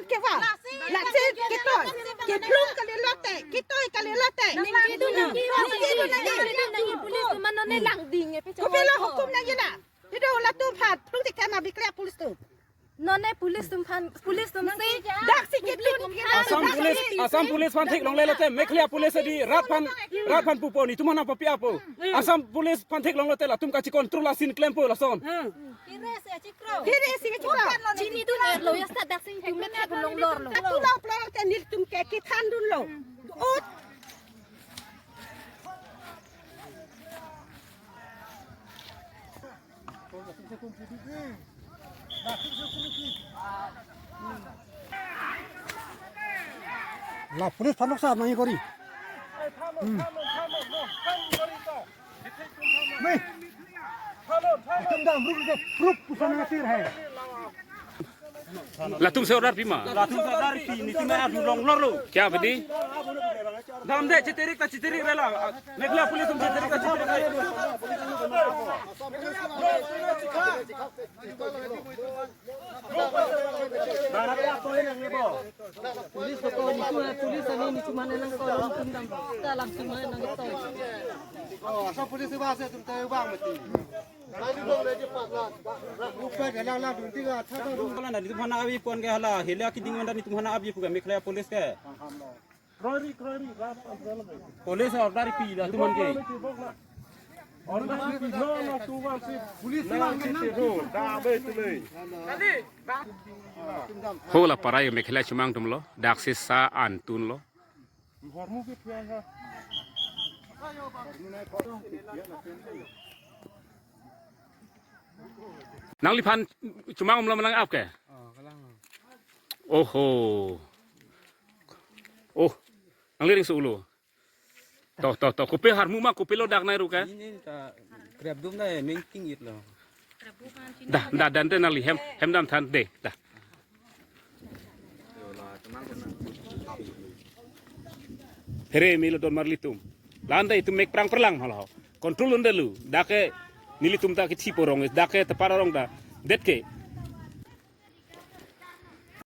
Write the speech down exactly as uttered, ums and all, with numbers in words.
Kewa. Lasi ketoi. Keplung kali lote. Ketoi kali lote. Ningje dun nangji. Ningje dun nangji. Police mane nangji langding e pe. Kopilo hukum nangji na. Pido latum aphan plung tik tema Meghalaya police atum. Non e police atum aphan, police atum si. Dak si keplung. Assam Police, Assam Police aphan thik longle lote Meghalaya Police adi rat aphan, rat aphan pupo, netum aphan papi apo. Assam Police aphan thik longlote latum kachi control asin klempo lason. Kiri si chikro. Kiri si chikro. Chini dun er lo, ya sa dak si tum ke thek longlor lo. Atu lo plor te nelitum ke kethan dunlo. Ut. La police aphan noksa nangji kori. Hmm. Nahi. Ekdom dam, ruk, ruk, ruk, pusa nang atir hai. Latum si order pima. Latum si order pi, netum adu longlor lo. Kya bedi? Dam de, chitirik ta chitirik rela. Meghalaya Police atum chitirik ta chitirik rela. Police ko, netum, police ani netum mane nangkoi, netum dam. Ta langsung mane nangkoi. Oh, asal police ba se tum tayo bang mati. Bukan jalan lah dun tiga, thata dun. Hala nelitum aphan abi pon ke hala, hila keding manda netum aphan abi pu ke Meghalaya Police ke. Kroi ri, kroi ri, rat, rat, rat. Police order pi latum aphan ke. Order pi, no, no, tu bang si. Police na bang si, kenang. Tu, da, be, tu, le. Ho la parai Meghalaya chomang atum lo, dak si sa an tun lo. Hormu ke pia ha. Nangliphan chomang umlo ma nang-ap ke? Oh, kalang. Oho. Oh, nangli ring su ulo. To, to, to. Kopi harmu ma, kopilo dak nai ru ke? Ini ta krep dum nai mengking it lo. Dah, dah, dan te nangli hem, hem dam than de, dah. Here milo don marlitum. Landa itum mek prang perlang halo. Control undalu. Dak ke nelitum ta kethi porong, dak ke tepar arong da. Det ke